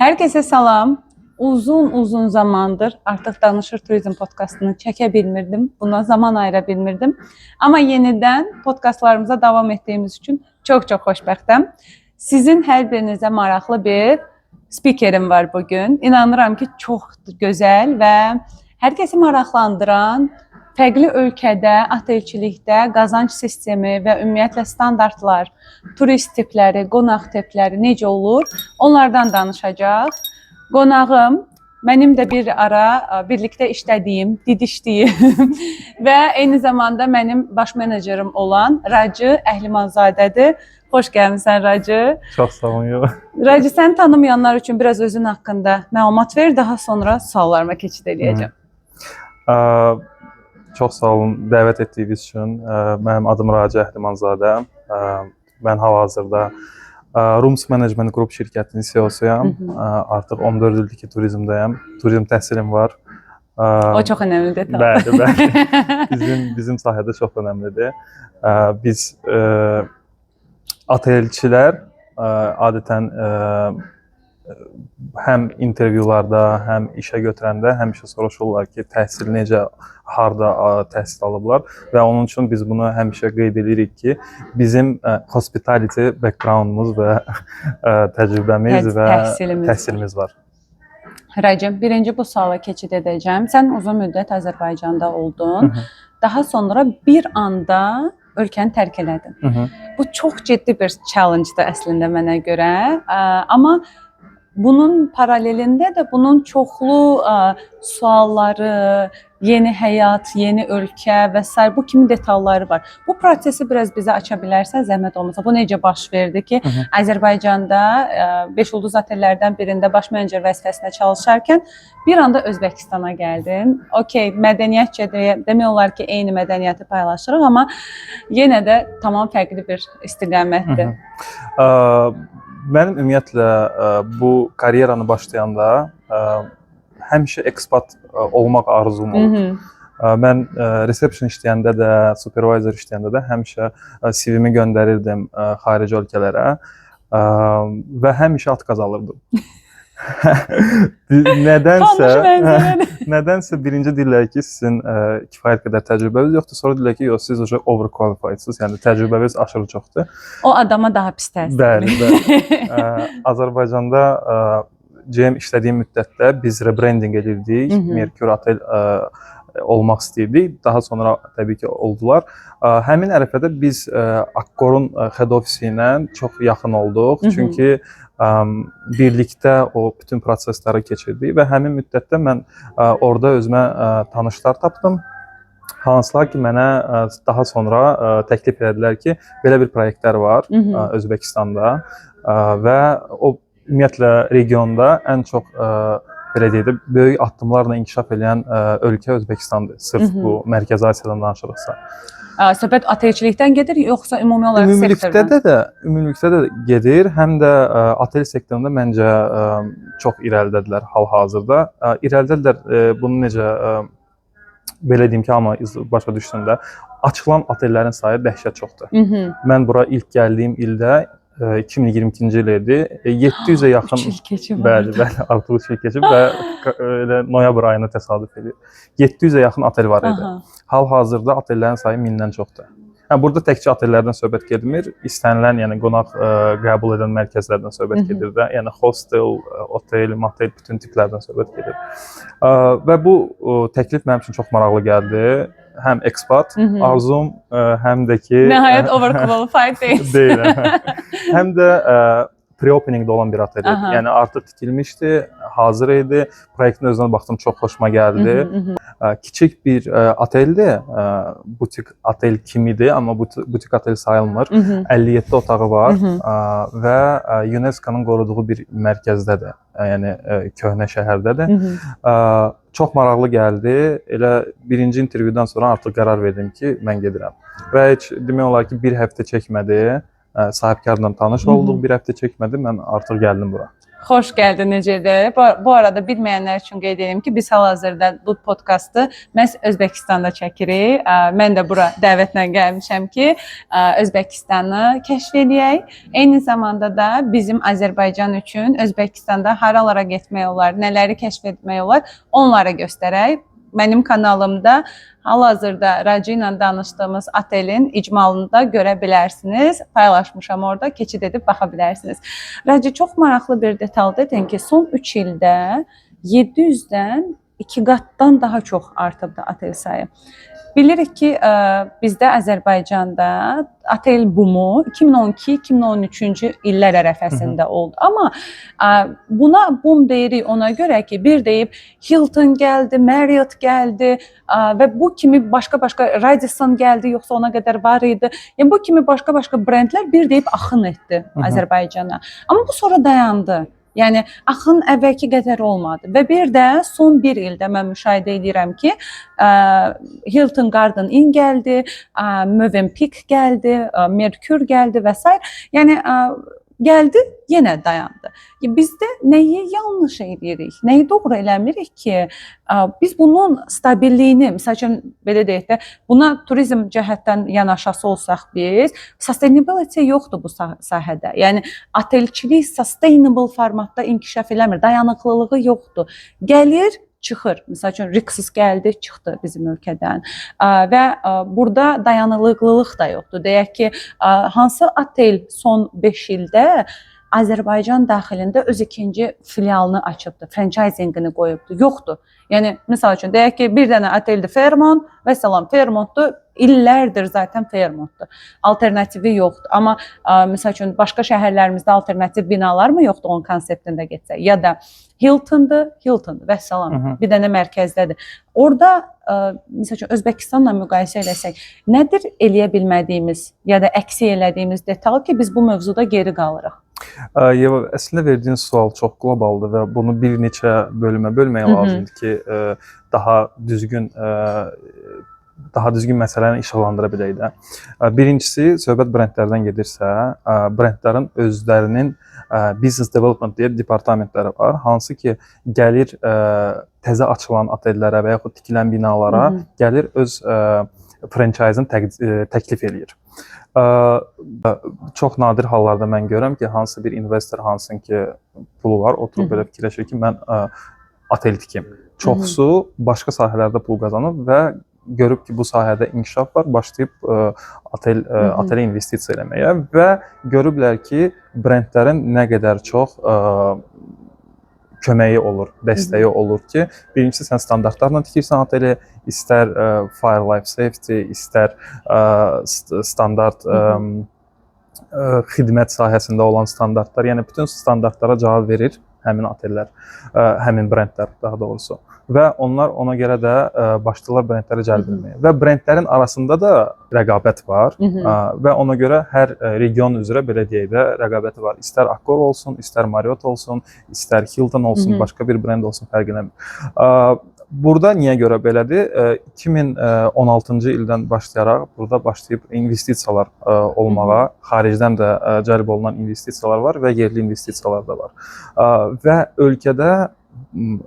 Herkese salam. Uzun uzun zamandır artık Danışır Turizm podcastını çəkə bilmirdim. Buna zaman ayıra bilmirdim. Ama yeniden podcastlarımıza devam ettiğimiz için çok çok xoşbəxtəm. Sizin hər birinizə maraqlı bir spikerim var bugün. İnanıram ki, çox gözəl və hər kəsi maraqlandıran, fərqli ölkədə, otelçilikdə qazanc sistemi və ümumiyyətlə standartlar, turist tipləri, qonaq tipləri necə olur, onlardan danışacaq. Qonağım mənim də bir ara birlikdə işlədiyim, didişdiyim və eyni zamanda mənim baş menecerim olan Racı Əhlimanzadədir. Xoş gəlmisən, Racı. Çox sağ olun. Yox. Racı, sən tanımayanlar üçün biraz özün haqqında məlumat ver, daha sonra suallarıma keçid eləyəcəm. Çox sağ olun dəvət etdiyiniz üçün. Mənim adım Racı Əhlimanzadə. Mən hal-hazırda Rooms Management Group şirkətinin CEO-suyam. Artıq 14 ildir ki, turizmdəyəm. Turizm təhsilim var. O çox önəmli detal. Bəli, bəli. Bizim sahədə çox önəmlidir. Biz otelçilər adətən həm intervyularda, həm işə götürəndə həmişə soruşurlar ki, təhsil necə, harda təhsil alıblar və onun üçün biz bunu həmişə qeyd edirik ki, bizim hospitality backgroundumuz və təcrübəmiz və təhsilimiz var. Təhsilimiz var. Rəcəb, birinci bu suala keçid edəcəm. Sən uzun müddət Azərbaycanda oldun. Daha sonra bir anda ölkəni tərk elədin. Bu çox ciddi bir challenge-dır əslində mənə görə. Amma bunun paralelində də bunun çoxlu sualları, yeni həyat, yeni ölkə və sair bu kimi detalları var. Bu prosesi biraz bizə aça bilərsən, zəhmət olmasa. Bu necə baş verdi ki, Azərbaycanda 5 ulduz otellərdən birində baş menecer vəzifəsində çalışarkən bir anda Özbəkistana gəldin. Okay, mədəniyyətcə demək olar ki, eyni mədəniyyəti paylaşırıq, amma yenə də tamam fərqli bir istiqamətdir. Mənim ümumiyyətlə bu karyeranı başlayanda həmişə expat olmaq arzum olub. Mən reception işləyəndə də, supervisor işləyəndə də həmişə CV-mi göndərirdim xarici ölkələrə və həmişə отказ alırdım. Nədənsə Tanış mənzərədir. Nədənsə birinci deyirlər ki, sizin kifayət qədər təcrübəniz yoxdur. Sonra deyirlər ki, yox, siz уже overqualified-sınız, yəni təcrübəniz aşırı çoxdur. O adama daha pis təsir Bəli, edir. Bəli. Azərbaycanda GM işlədiyim müddətdə biz rebranding edirdik. Mercure Otel olmaq istəyirdik. Daha sonra təbii ki, oldular. Həmin ərəfədə biz Accor'un head ofisi ilə çox yaxın olduq. Çünki birlikdə o bütün prosesləri keçirdik və həmin müddətdə mən orada özümə tanışlar tapdım. Hansılar ki, mənə daha sonra təklif elədilər ki, belə bir proyektlər var Özbəkistanda və o ümumiyyətlə regionda ən çox belə deyək də böyük addımlarla inkişaf edən ölkə Özbəkistandır. Sırf bu Mərkəzi Asiyadan danışırıqsa. Söhbət otelçilikdən gedir yoxsa ümumi olaraq Ümumilikdə sektordan? də gedir, həm də otel sektorunda məncə çox irəlidədirlər hal-hazırda. İrəlidədirlər, bunu necə belə deyim ki, amma başa düşsün də, açılan otellərin sayı dəhşət çoxdur. Mən bura ilk gəldiyim ildə 2022-ci il idi. 700-ə yaxın 3 il keçib. Bəli, artıq 3 il keçib və elə noyabr ayına təsadüf edir. 700-ə yaxın otel var idi. Hal-hazırda otellərin sayı 1000-dən çoxdur. Yəni burada təkcə otellərdən söhbət getmir, istənilən, yəni qonaq qəbul edən mərkəzlərdən söhbət gedir də. Yəni hostel, otel, motel, bütün tiplərdən söhbət gedir. Və bu təklif mənim üçün çox maraqlı gəldi. Həm expat arzum, həm də ki Nəhayət overqualified deyilsin. Deyiləm. Həm də pre-openingdə olan bir otel idi. Yəni artıq tikilmişdi, hazır idi. Proyektin özünə baxdım, çox xoşuma gəldi. Hı hı, hı. Kiçik bir oteldir, butik otel kimidir, amma butik otel sayılmır. 57 otağı var və UNESCO-nun qoruduğu bir mərkəzdədir. Yəni köhnə şəhərdədir. Çox maraqlı gəldi. Elə birinci intervyudan sonra artıq qərar verdim ki, mən gedirəm. Və heç demək olar ki, bir həftə çəkmədi. Sahibkarla tanış olduq, bir həftə çəkmədi, mən artıq gəldim bura. Xoş gəldin, necədir? Bu arada bilməyənlər üçün qeyd edim ki, biz hal-hazırda bu podkastı məhz Özbəkistanda çəkirik. Mən də bura dəvətlə gəlmişəm ki, Özbəkistanı kəşf eləyək. Eyni zamanda da bizim Azərbaycan üçün Özbəkistanda haralara getmək olar, nələri kəşf etmək olar, onları göstərək. Mənim kanalımda hal-hazırda Raci ilə danışdığımız otelin icmalını da görə bilərsiniz. Paylaşmışam orada, keçid edib baxa bilərsiniz. Raci, çox maraqlı bir detal dedin ki, son 3 ildə 700-dən 2 qatdan daha çox artıbdı otel sayı. Bilirik ki, bizdə Azərbaycanda otel bumu 2012-2013-cü illər ərəfəsində oldu. Amma buna bum deyirik ona görə ki, bir deyib Hilton gəldi, Marriott gəldi və bu kimi başqa-başqa Radisson gəldi, yoxsa ona qədər var idi. Yəni bu kimi başqa-başqa brendlər bir deyib axın etdi Azərbaycana. Amma bu sonra dayandı. Yəni axın əvvəlki qədər olmadı və bir də son bir ildə mən müşahidə edirəm ki, Hilton Garden Inn gəldi, Mövenpick gəldi, Mercure gəldi və sair. Yəni gəldi, yenə dayandı. Bizdə nəyi yanlış edirik, nəyi doğru eləmirik ki, biz bunun stabilliyini, məsəl üçün belə deyək də, buna turizm cəhətdən yanaşası olsaq biz, sustainability yoxdur bu sahədə. Yəni otelçilik sustainable formatda inkişaf eləmir, dayanıqlılığı yoxdur. Gəlir, çıxır. Məsəl üçün Rixos gəldi, çıxdı bizim ölkədən. Və burada dayanıqlılıq da yoxdur. Deyək ki, hansı otel son 5 ildə Azərbaycan daxilində öz ikinci filialını açıbdı, franchisingini qoyubdu. Yoxdur. Yəni məsəl üçün deyək ki, bir dənə oteldir Fairmont, vəssalam, Fairmontdur, illərdir zaten Fairmontdur. Alternativi yoxdur. Amma məsəl üçün başqa şəhərlərimizdə alternativ binalar mı yoxdur onun konseptində getsək? Ya da Hiltondur, Hiltondur, vəssalam. Bir dənə mərkəzdədir. Orada məsəl üçün Özbəkistanla müqayisə eləsək, nədir eləyə bilmədiyimiz ya da əksi elədiyimiz detal ki, biz bu mövzuda geri qalırıq? Yeva, əslində verdiyin sual çox qlobaldır və bunu bir neçə bölümə bölmək lazımdır ki, daha düzgün məsələni işıqlandıra bilək də. Birincisi, söhbət brendlərdən gedirsə, brendlərin özlərinin business development deyə departamentləri var, hansı ki, gəlir təzə açılan otellərə və yaxud tikilən binalara gəlir öz franchise-ını təklif eləyir. Çox nadir hallarda mən görürəm ki, hansı bir investor, hansının ki pulu var, oturub belə fikirləşir ki, mən otel tikim. Çoxsu başqa sahələrdə pul qazanıb və görüb ki, bu sahədə inkişaf var, başlayıb otelə investisiya eləməyə və görüblər ki, brendlərin nə qədər çox köməyi olur, dəstəyi olur ki, birincisi sən standartlarla tikirsən oteli, istər fire life safety, istər standart xidmət sahəsində olan standartlar, yəni bütün standartlara cavab verir həmin otellər, həmin brendlər daha doğrusu. Və onlar ona görə də başlayırlar brendləri cəlb etməyə. Və brendlərin arasında da rəqabət var. Və ona görə hər region üzrə belə deyək də rəqabəti var. İstər Accor olsun, istər Marriott olsun, istər Hilton olsun, başqa bir brend olsun, fərq eləmir. Burada niyə görə belədir? 2016-cı ildən başlayaraq burada başlayıb investisiyalar olmağa, xaricdən də cəlb olunan investisiyalar var və yerli investisiyalar da var. Və ölkədə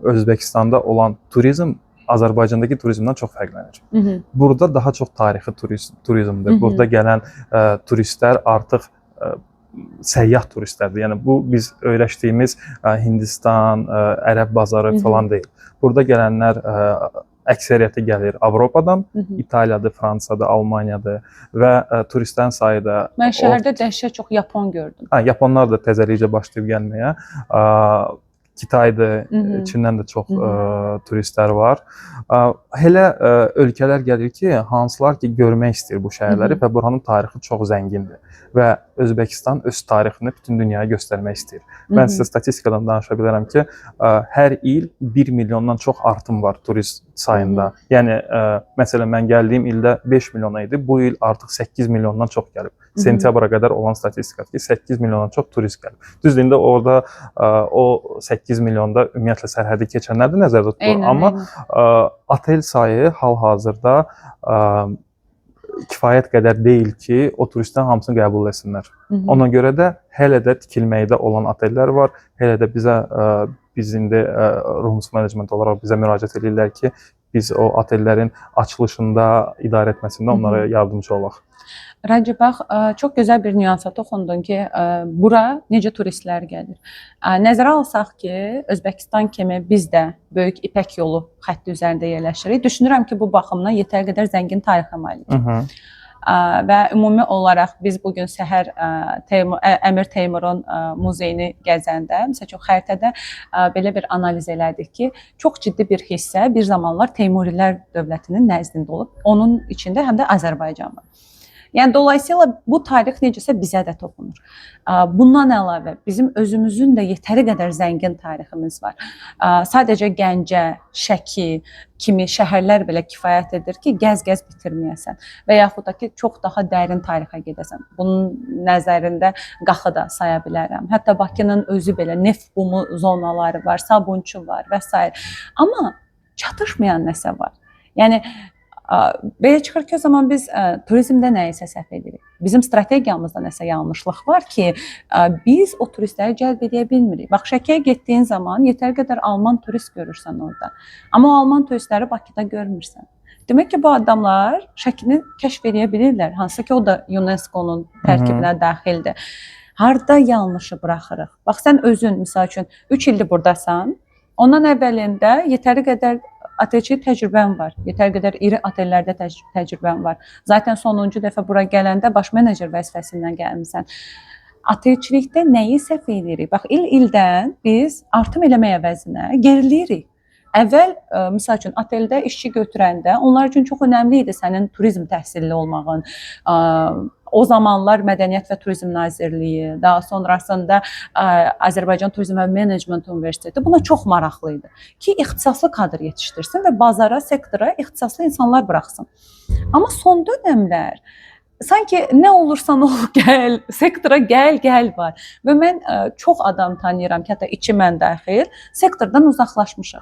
Özbəkistanda olan turizm Azərbaycandakı turizmdən çox fərqlənir. Burada daha çox tarixi turizmdir. Burada gələn turistlər artıq səyyah turistlərdir. Yəni bu biz öyrəşdiyimiz Hindistan, Ərəb bazarı falan deyil. Burada gələnlər əksəriyyəti gəlir Avropadan, İtaliyadır, Fransadır, Almaniyadır və turistlərin sayı da Mən şəhərdə dəhşət çox yapon gördüm. Ha, yaponlar da təzəlikcə başlayıb gəlməyə. Kitaydır, Çindən də çox turistlər var. Elə ölkələr gəlir ki, hansılar ki görmək istəyir bu şəhərləri və buranın tarixi çox zəngindir və Özbəkistan öz tarixini bütün dünyaya göstərmək istəyir. Mən sizə statistikadan danışa bilərəm ki, hər il 1 milyondan çox artım var turist sayında. Yəni məsələn mən gəldiyim ildə 5 milyon idi, bu il artıq 8 milyondan çox gəlib. Sentyabra qədər olan statistikadır ki, 8 milyondan çox turist gəlib. Düzdür, indi orada o 8 milyonda ümumiyyətlə sərhədi keçənlər də nəzərdə tutulur, amma otel sayı hal-hazırda kifayət qədər deyil ki, o turistlərin hamısını qəbul etsinlər. Ona görə də hələ də tikilməkdə olan otellər var. Hələ də bizə biz indi Rooms Management olaraq bizə müraciət edirlər ki, biz o otellərin açılışında, idarə etməsində onlara yardımçı olaq. Raci, bax, çox gözəl bir nüansa toxundun ki, bura necə turistlər gəlir. Nəzərə alsaq ki, Özbəkistan kimi biz də böyük İpək yolu xətti üzərində yerləşirik. Düşünürəm ki, bu baxımdan yetəri qədər zəngin tarixə malik. Və ümumi olaraq biz bu gün səhər Əmir Teymurun muzeyini gəzəndə, məsəl üçün xəritədə belə bir analiz elədik ki, çox ciddi bir hissə bir zamanlar Teymurilər dövlətinin nəzdində olub. Onun içində həm də Azərbaycan var. Yəni dolayısıyla bu tarix necəsə bizə də toxunur. Bundan əlavə bizim özümüzün də yetəri qədər zəngin tariximiz var. Sadəcə Gəncə, Şəki kimi şəhərlər belə kifayət edir ki, gəz-gəz bitirməyəsən və yaxud da ki, çox daha dərin tarixə gedəsən. Bunun nəzərində Qaxı da saya bilərəm. Hətta Bakının özü belə neft bumu zonaları var, Sabunçu var və sair. Amma çatışmayan nəsə var. Yəni belə çıxır ki, o zaman biz turizmdə nəyisə səhv edirik. Bizim strategiyamızda nəsə yanlışlıq var ki, biz o turistləri cəlb edə bilmirik. Bax, Şəkiyə getdiyin zaman yetər qədər alman turist görürsən orada. Amma o alman turistləri Bakıda görmürsən. Demək ki, bu adamlar Şəkini kəşf edə bilirlər, hansı ki, o da UNESCO-nun tərkibinə daxildir. Harda yanlışı buraxırıq? Bax, sən özün, misal üçün, 3 ildir burdasan. Ondan əvvəlində yetəri qədər otelçilik təcrübən var. Yetəri qədər iri otellərdə təcrübən var. Zaten sonuncu dəfə bura gələndə baş menecer vəzifəsindən gəlmisən. Otelçilikdə nəyi səhv edirik? Bax, il-ildən biz artım eləmək əvəzinə geriləyirik. Əvvəl, misal üçün, oteldə işçi götürəndə onlar üçün çox önəmli idi sənin turizm təhsilli olmağın. O zamanlar Mədəniyyət və Turizm Nazirliyi, daha sonrasında Azərbaycan Turizm və Menecment Universiteti buna çox maraqlı idi ki, ixtisaslı kadr yetişdirsin və bazara, sektora ixtisaslı insanlar buraxsın. Amma son dönəmlər sanki nə olursan ol gəl, sektora gəl, gəl var. Və mən çox adam tanıyıram ki, hətta içi mən daxil, sektordan uzaqlaşmışıq.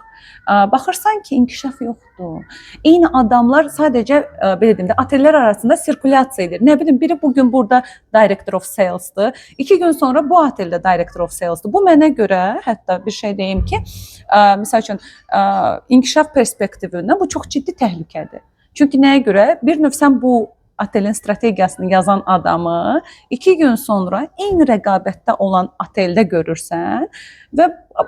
Baxırsan ki, inkişaf yoxdur. Eyni adamlar sadəcə belə deyim də, otellər arasında sirkulyasiya edir. Nə bilim, biri bu gün burada Director of Sales'dır, 2 gün sonra bu oteldə Director of Sales'dır. Bu mənə görə, hətta bir şey deyim ki, misal üçün, inkişaf perspektivindən bu çox ciddi təhlükədir. Çünki nəyə görə? Bir növ sən bu otelin strategiyasını yazan adamı 2 gün sonra eyni rəqabətdə olan oteldə görürsən və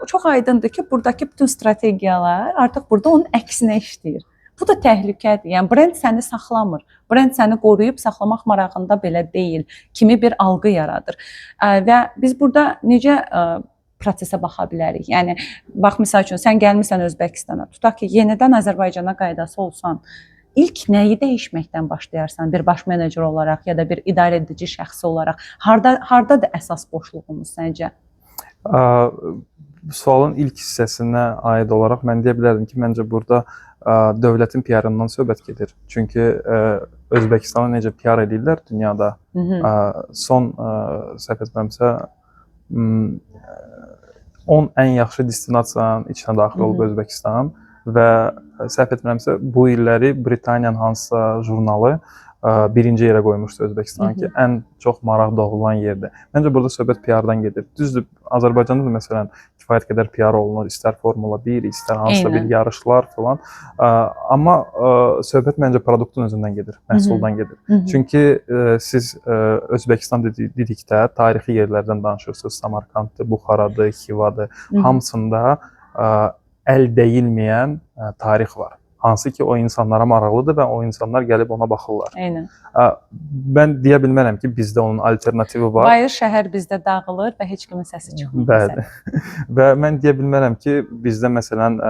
çox aydındır ki, buradakı bütün strategiyalar artıq burada onun əksinə işləyir. Bu da təhlükədir. Yəni brend səni saxlamır. Brend səni qoruyub saxlamaq marağında belə deyil kimi bir algı yaradır. Və biz burada necə prosesə baxa bilərik? Yəni bax, misal üçün, sən gəlmisən Özbəkistana. Tutaq ki, yenidən Azərbaycana qaydası olsan, ilk nəyi dəyişməkdən başlayarsan bir baş menecer olaraq ya da bir idarə edici şəxsi olaraq? Hardadır əsas boşluğumuz səncə? Sualın ilk hissəsinə aid olaraq mən deyə bilərdim ki, məncə burada dövlətin PR-ından söhbət gedir. Çünki Özbəkistanı necə PR edirlər dünyada, son səhv etmirəmsə 10 ən yaxşı destinasiyanın içinə daxil olub Özbəkistan və səhv etmirəmsə bu illəri Britaniyanın hansısa jurnalı birinci yerə qoymuşdu Özbəkistanı ki, ən çox maraq doğulan yerdir. Məncə burada söhbət PR-dan gedir. Düzdür, Azərbaycanda da məsələn kifayət qədər PR olunur, istər Formula 1, istər hansısa bir yarışlar falan. Amma söhbət məncə produktun özündən gedir, məhsuldan gedir. Çünki siz Özbəkistan dedikdə tarixi yerlərdən danışırsınız. Samarkanddır, Buxaradır, Xivadır. Hamısında əl dəyilməyən tarix var. Hansı ki, o insanlara maraqlıdır və o insanlar gəlib ona baxırlar. Mən deyə bilmərəm ki, bizdə onun alternativi var. Bayır şəhər bizdə dağılır və heç kimin səsi çıxmır. Bəli. Və mən deyə bilmərəm ki, bizdə məsələn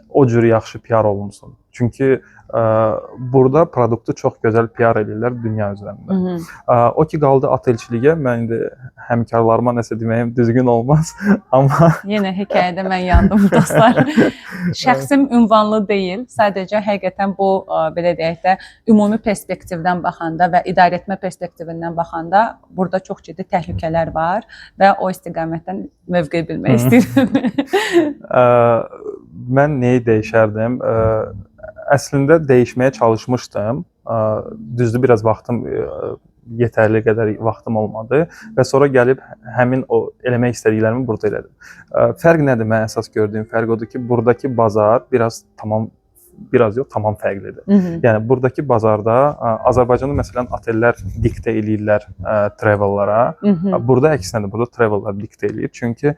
o cür yaxşı PR olunsun. Çünki burada produktu çox gözəl PR eləyirlər dünya üzərində. O ki qaldı otelçiliyə, mən indi həmkarlarıma nəsə deməyim düzgün olmaz, amma Yenə hekayədə mən yandım dostlar. Şəxsim ünvanlı deyil. Sadəcə həqiqətən bu belə deyək də, ümumi perspektivdən baxanda və idarəetmə perspektivindən baxanda burada çox ciddi təhlükələr var və o istiqamətdən mövqe bilmək istəyirəm. Mən nəyi dəyişərdim? Əslində dəyişməyə çalışmışdım. Düzdür, biraz vaxtım yetərli qədər vaxtım olmadı və sonra gəlib həmin o eləmək istədiklərimi burada elədim. Fərq nədir? Mən əsas gördüyüm fərq odur ki, buradakı bazar biraz tamam biraz yox, tamam fərqlidir. Yəni buradakı bazarda Azərbaycanda məsələn otellər diktə eləyirlər travellara. Burada əksinədir. Burada travellar diktə eləyir. Çünki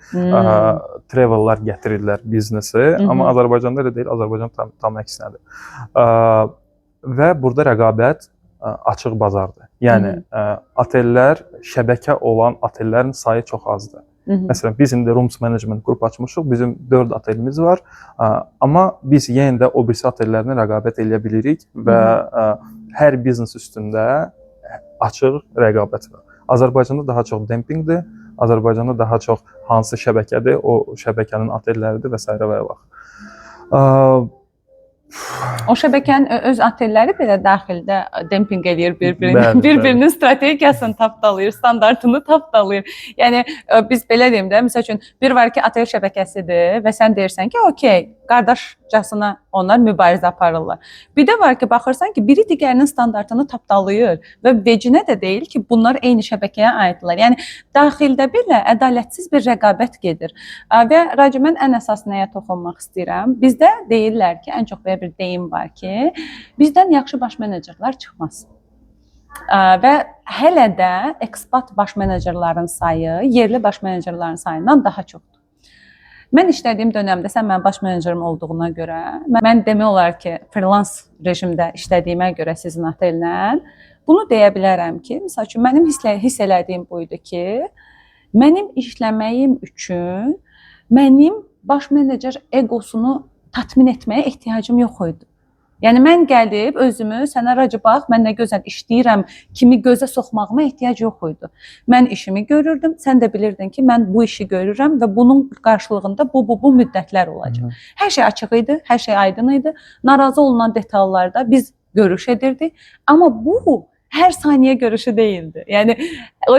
travellar gətirirlər biznesi, amma Azərbaycanda elə deyil. Azərbaycan tam əksinədir. Və burada rəqabət açıq bazardır. Yəni otellər, şəbəkə olan otellərin sayı çox azdır. Məsələn, biz indi Rooms Management qrup açmışıq. Bizim 4 otelimiz var. Amma biz yenə də o birisi otellərlə rəqabət eləyə bilirik və hər biznes üstündə açıq rəqabət var. Azərbaycanda daha çox dempinqdir. Azərbaycanda daha çox hansı şəbəkədir, o şəbəkənin otelləridir və s. və ilaxır. O şəbəkənin öz otelləri belə daxildə dempinq eləyir bir-birini. Bəli, Bir-birinin strategiyasını tapdalayır, standartını tapdalayır. Yəni biz belə deyim də, məsəl üçün bir var ki, otel şəbəkəsidir və sən deyirsən ki, okey, qardaşcasına onlar mübarizə aparırlar. Bir də var ki, baxırsan ki, biri digərinin standartını tapdalayır və vecinə də deyil ki, bunlar eyni şəbəkəyə aiddirlər. Yəni daxildə belə ədalətsiz bir rəqabət gedir. Və Raci, mən ən əsas nəyə toxunmaq istəyirəm? Bizdə deyirlər ki, ən çox belə bir deyim var ki, bizdən yaxşı baş menecerlər çıxmaz. Və hələ də ekspat baş menecerlərin sayı yerli baş menecerlərin sayından daha çoxdur. Mən işlədiyim dönəmdə sən mənim baş menecerim olduğuna görə, mən demək olar ki, freelance rejimdə işlədiyimə görə sizin otellə bunu deyə bilərəm ki, məsəl üçün mənim hiss elədiyim bu idi ki, mənim işləməyim üçün mənim baş menecer eqosunu tatmin etməyə ehtiyacım yox idi. Yəni mən gəlib özümü sənə Racı bax, mən nə gözəl işləyirəm kimi gözə soxmağıma ehtiyac yox idi. Mən işimi görürdüm, sən də bilirdin ki, mən bu işi görürəm və bunun qarşılığında bu müddətlər olacaq. Hər şey açıq idi, hər şey aydın idi. Narazı olunan detallarda biz görüş edirdik, amma bu hər saniyə görüşü deyildi. Yəni o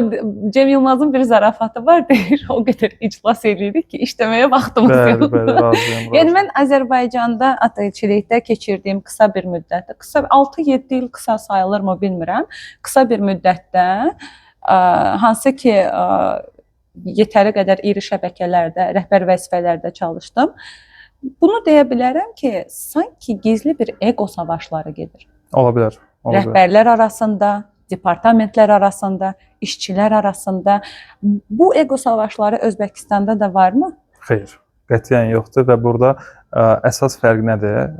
Cem Yılmazın bir zarafatı var, deyir, o qədər iclas eləyirdik ki, işləməyə vaxtımız yoxdur. Bəli, razıyam. Yəni mən Azərbaycanda otelçilikdə keçirdiyim qısa bir müddətdə, qısa 6-7 il qısa sayılırmı bilmirəm. Qısa bir müddətdə hansı ki yetəri qədər iri şəbəkələrdə, rəhbər vəzifələrdə çalışdım. Bunu deyə bilərəm ki, sanki gizli bir ego savaşları gedir. Ola bilər. Ola bilər. Rəhbərlər arasında, departamentlər arasında, işçilər arasında bu ego savaşları Özbəkistanda da varmı? Xeyr, qətiyyən yoxdur və burada əsas fərq nədir?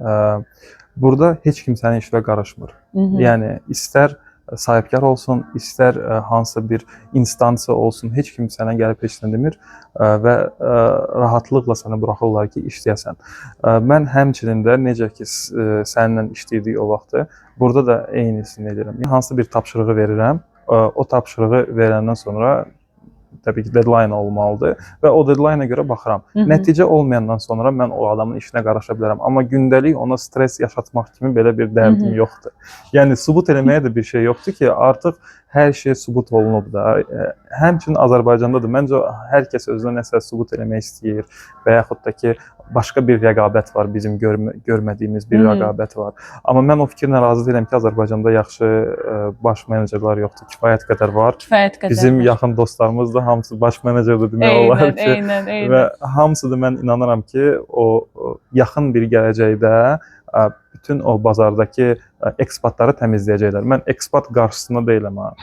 Burada heç kim sənin işinə qarışmır. Yəni istər sahibkar olsun, istər hansısa bir instansiya olsun, heç kim sənə gəlib heç nə demir və rahatlıqla səni buraxırlar ki, işləyəsən. Mən həmçinin də necə ki səninlə işləyirdik o vaxtı, burada da eynisini edirəm. Hansısa bir tapşırığı verirəm, o tapşırığı verəndən sonra təbii ki, deadline olmalıdır və o deadline-a görə baxıram. Nəticə olmayandan sonra mən o adamın işinə qarışa bilərəm, amma gündəlik ona stres yaşatmaq kimi belə bir dərdim yoxdur. Yəni sübut eləməyə də bir şey yoxdur ki, artıq hər şey sübut olunub da. Həmçinin Azərbaycanda da məncə hər kəs özünə nəsə sübut eləmək istəyir və yaxud da ki, başqa bir rəqabət var, bizim görmədiyimiz bir rəqabət var. Amma mən o fikirlə razı deyiləm ki, Azərbaycanda yaxşı baş menecerlər yoxdur. Kifayət qədər var. Kifayət qədər. Bizim yaxın dostlarımız da hamısı baş menecerdir demək olar ki. Və hamısı da mən inanıram ki, o yaxın bir gələcəkdə bütün o bazardakı ekspatları təmizləyəcəklər. Mən ekspat qarşısında deyiləm ha.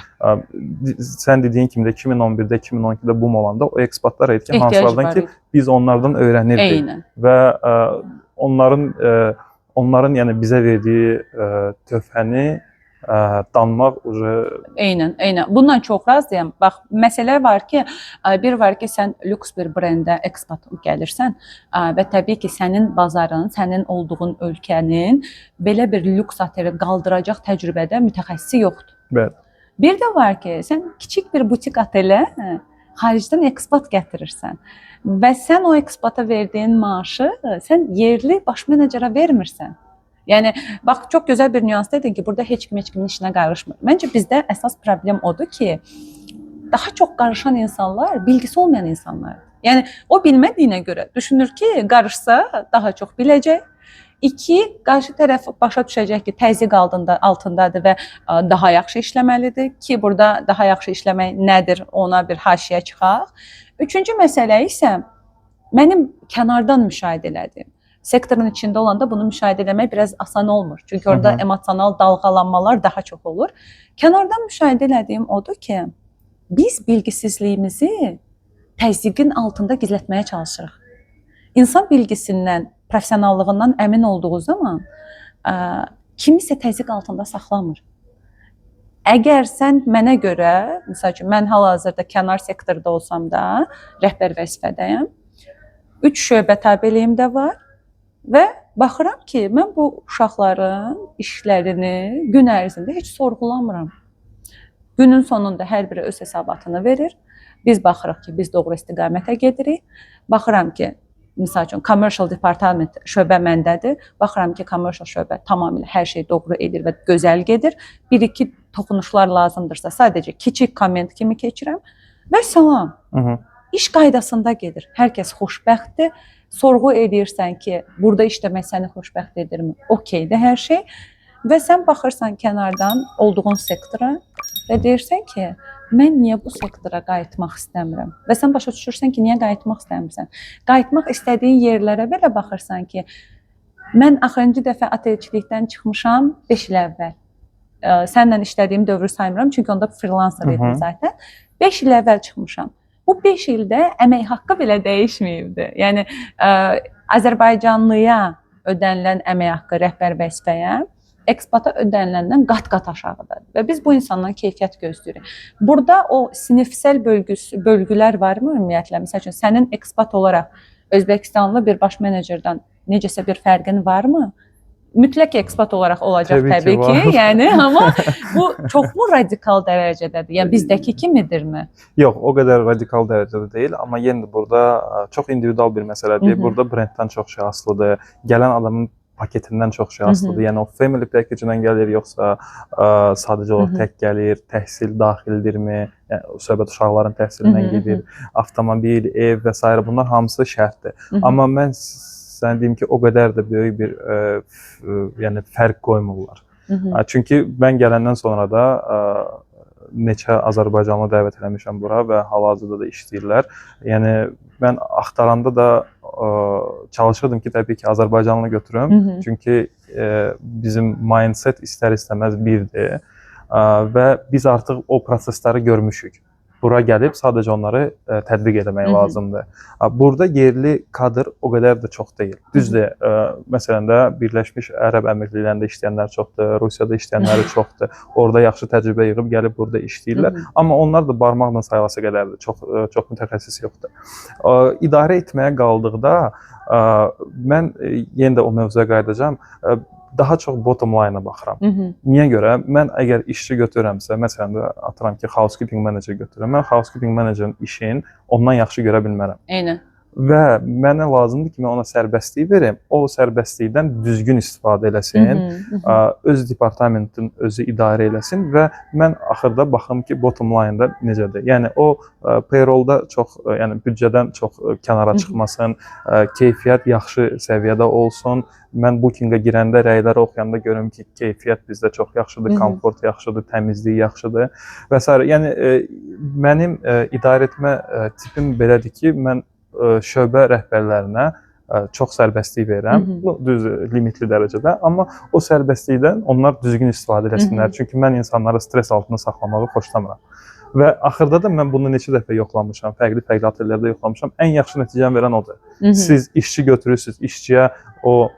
Sən dediyin kimi də 2011-də, 2012-də boom olanda o ekspatlar idi ki, Ehtiyac hansılardan var ki idi. biz onlardan öyrənirdik və onların yəni bizə verdiyi töhfəni danmaq ucu Eynən, eynən. Bundan çox razıyam. Bax, məsələ var ki, bir var ki, sən lüks bir brendə ekspat gəlirsən və təbii ki, sənin bazarın, sənin olduğun ölkənin belə bir lüks oteli qaldıracaq təcrübədə mütəxəssisi yoxdur. Bir də var ki, sən kiçik bir butik otelə xaricdən ekspat gətirirsən və sən o ekspata verdiyin maaşı sən yerli baş menecerə vermirsən. Yəni bax, çox gözəl bir nüans dedin ki, burada heç kim heç kimin işinə qarışmır. Məncə bizdə əsas problem odur ki, daha çox qarışan insanlar bilgisi olmayan insanlardır. Yəni o bilmədiyinə görə düşünür ki, qarışsa daha çox biləcək. İki, qarşı tərəf başa düşəcək ki, təzyiq altındadır və daha yaxşı işləməlidir ki, burada daha yaxşı işləmək nədir, ona bir haşiyə çıxaq. Üçüncü məsələ isə mənim kənardan müşahidə elədiyim. Sektorun içində olanda bunu müşahidə eləmək biraz asan olmur. Çünki orada emosional dalğalanmalar daha çox olur. Kənardan müşahidə elədiyim odur ki, biz bilgisizliyimizi təzyiqin altında gizlətməyə çalışırıq. İnsan bilgisindən, professionallığından əmin olduğu zaman kimisə təzyiq altında saxlamır. Əgər sən mənə görə, məsəl üçün mən hal-hazırda kənar sektorda olsam da rəhbər vəzifədəyəm. 3 şöbə tabeliyim də var və baxıram ki, mən bu uşaqların işlərini gün ərzində heç sorğulamıram. Günün sonunda hər biri öz hesabatını verir. Biz baxırıq ki, biz doğru istiqamətə gedirik. Baxıram ki, misal üçün commercial department şöbə məndədir. Baxıram ki, commercial şöbə tamamilə hər şey doğru edir və gözəl gedir. Bir-iki toxunuşlar lazımdırsa, sadəcə kiçik comment kimi keçirəm və salam. İş qaydasında gedir. Hər kəs xoşbəxtdir. Sorğu edirsən ki, burada işləmək səni xoşbəxt edirmi? Okeydir hər şey. Və sən baxırsan kənardan olduğun sektora və deyirsən ki, mən niyə bu sektora qayıtmaq istəmirəm? Və sən başa düşürsən ki, niyə qayıtmaq istəmirsən? Qayıtmaq istədiyin yerlərə belə baxırsan ki, mən axırıncı dəfə otelçilikdən çıxmışam 5 il əvvəl. Səninlə işlədiyim dövrü saymıram, çünki onda freelancer idim zaten. 5 il əvvəl çıxmışam. Bu 5 ildə əmək haqqı belə dəyişməyibdi. Yəni Azərbaycanlıya ödənilən əmək haqqı rəhbər vəzifəyə ekspata ödəniləndən qat-qat aşağıdadır və biz bu insandan keyfiyyət gözləyirik. Burada o sinifsəl bölgülər varmı ümumiyyətlə? Məsəl üçün sənin ekspat olaraq Özbəkistanlı bir baş menecerdən necəsə bir fərqin varmı? Mütləq ekspat olaraq olacaq Təbii ki, təbii ki, var. Yəni amma bu çoxmu radikal dərəcədədir? Yəni bizdəki kimidirmi? Yox, o qədər radikal dərəcədə deyil, amma yenə də burada çox individual bir məsələdir. Burada brenddən çox şey asılıdır. Gələn adamın paketindən çox şey asılıdır. Yəni o family package-dən gəlir, yoxsa sadəcə olaraq tək gəlir, təhsil daxildirmi? Yəni söhbət uşaqların təhsilindən gedir, avtomobil, ev və sairə, bunlar hamısı şərtdir. Amma mən sənə deyim ki, o qədər də böyük bir yəni fərq qoymurlar. Çünki mən gələndən sonra da neçə azərbaycanlı dəvət eləmişəm bura və hal-hazırda da işləyirlər. Yəni mən axtaranda da çalışırdım ki, təbii ki, azərbaycanlı götürüm. Çünki bizim mindset istər-istəməz birdir. Və biz artıq o prosesləri görmüşük. Bura gəlib sadəcə onları tətbiq eləmək lazımdır. Burada yerli kadr o qədər də çox deyil. Düzdür, məsələn də Birləşmiş Ərəb Əmirliklərində işləyənlər çoxdur, Rusiyada işləyənləri çoxdur. Orada yaxşı təcrübə yığıb gəlib burada işləyirlər. Amma onlar da barmaqla sayılası qədərdir. Çox çox mütəxəssis yoxdur. İdarə etməyə qaldıqda mən yenə də o mövzuya qayıdacağam. Daha çox bottom line-a baxıram. Niyə görə? Mən əgər işçi götürürəmsə, məsələn də atıram ki, housekeeping manager götürürəm. Mən housekeeping managerin işini ondan yaxşı görə bilmərəm. Və mənə lazımdır ki, mən ona sərbəstlik verim. O sərbəstlikdən düzgün istifadə eləsin. Hı -hı. Öz departamentin özü idarə eləsin və mən axırda baxım ki, bottom line-da necədir. Yəni o payroll-da çox, yəni büdcədən çox kənara çıxmasın, keyfiyyət yaxşı səviyyədə olsun. Mən Booking-ə girəndə rəyləri oxuyanda görüm ki, keyfiyyət bizdə çox yaxşıdır, komfort yaxşıdır, təmizlik yaxşıdır və sairə. Yəni mənim idarə etmə tipim belədir ki, mən şöbə rəhbərlərinə çox sərbəstlik verirəm. Bu düzdür, limitli dərəcədə, amma o sərbəstlikdən onlar düzgün istifadə eləsinlər. Çünki mən insanları stres altında saxlamağı xoşlamıram. Və axırda da mən bunu neçə dəfə yoxlamışam, fərqli-fərqli otellərdə yoxlamışam. Ən yaxşı nəticəni verən odur. Siz işçi götürürsüz, işçiyə o